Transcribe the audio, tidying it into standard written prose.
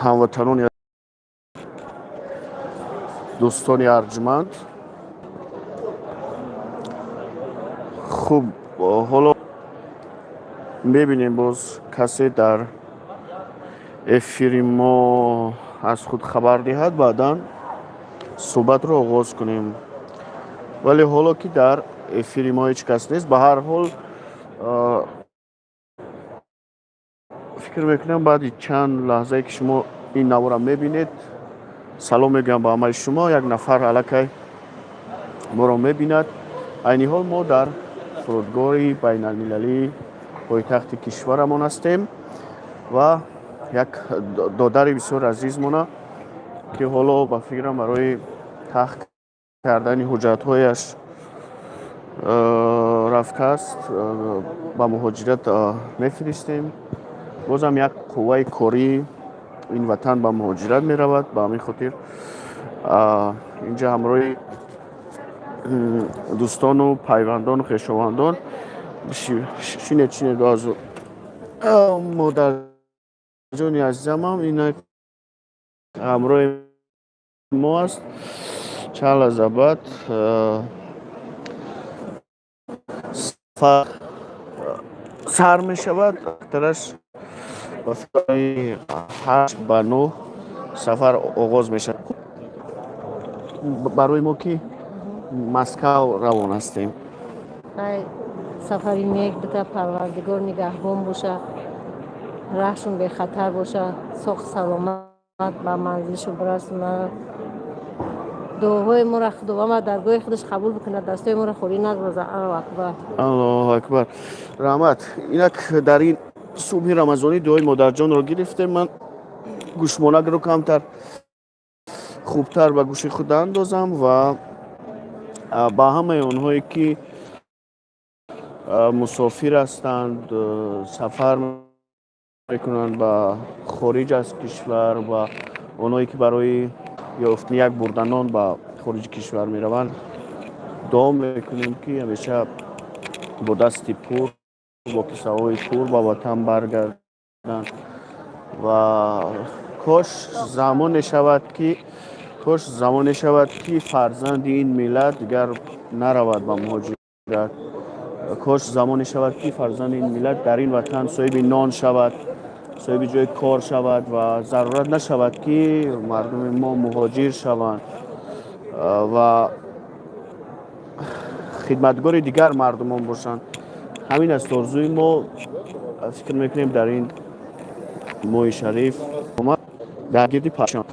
Ҳамватанони, дӯстони арҷманд, хуб, ҳоло мебинем, боз касе дар эфири мо аз худ хабар диҳад, баъдан суҳбатро оғоз кунем. Вале ҳоло ки дар эфири мо ҳеҷ кас нест, ба ҳар ҳол, фикр мекунам, баъди чанд лаҳзае ки шумо ин навора мебинед, салом мегӯям ба ҳамаи шумо, як нафар аллакай моро мебинад. Айни ҳол мо дар фурудгоҳи байналмилалии пойтахти кишварамон ҳастем ва як додари бисёр азизмона, ки ҳоло, ба фикрам, барои тахт кардани ҳуҷҷатҳояш рафтааст, ба муҳоҷират мефиристем. Бозам як қувваи кории ин ватан ба муҳоҷират меравад. Ба ҳамин хотир инҷа ҳамроҳи дӯстону пайвандону хешовандон. Шинед, шинед. Азу модарҷони азизамам инак ҳамроҳи мо аст. Чанд лаҳза баъд сафар сар мешавад. Акثараш ба фикри 8 ба 9 сафар оғоз мешавад. Барои мо, ки Москав равон ҳастем. Сафари нек бита, Парвардигор нигаҳбон боша, раҳшон бехатар боша, соғ саломат ба манзилшон бирасонад. Дуоҳои моро Худованд даргоҳи худаш қабул бикунад, дастҳои моро холӣ нагузорад. Аллоҳу акбар. Аллоҳу акбар, раҳмат. Инак, дар ин субҳи рамазонӣ дуои модарҷонро гирифтем. Ман гӯшмонакро камтар хубтар ба гӯши худ андозам ва ба ҳамаи онҳое, ки мусофир ҳастанд, сафар мекунанд ба хориҷ аз кишвар, ва онҳое, ки барои ёфтани як бурда нон ба хориҷи кишвар мераванд, дуо мекунем, ки ҳамеша бо дасти пур, бо кисаҳои пур ба ватан баргарданд. Ва кош замоне шавад, ки фарзанди ин миллат дигар наравад ба муҳоҷират. Кош замоне шавад, ки фарзанди ин миллат дар ин ватан соҳиби нон шавад, соҳиби ҷои кор шавад ва зарурат нашавад, ки мардуми мо муҳоҷир шаванд ва хидматгори дигар мардумон бошанд. Ҳамин аст орзуи мо. Фикр мекунем, дар ин моҳи шариф дар гирди парчам.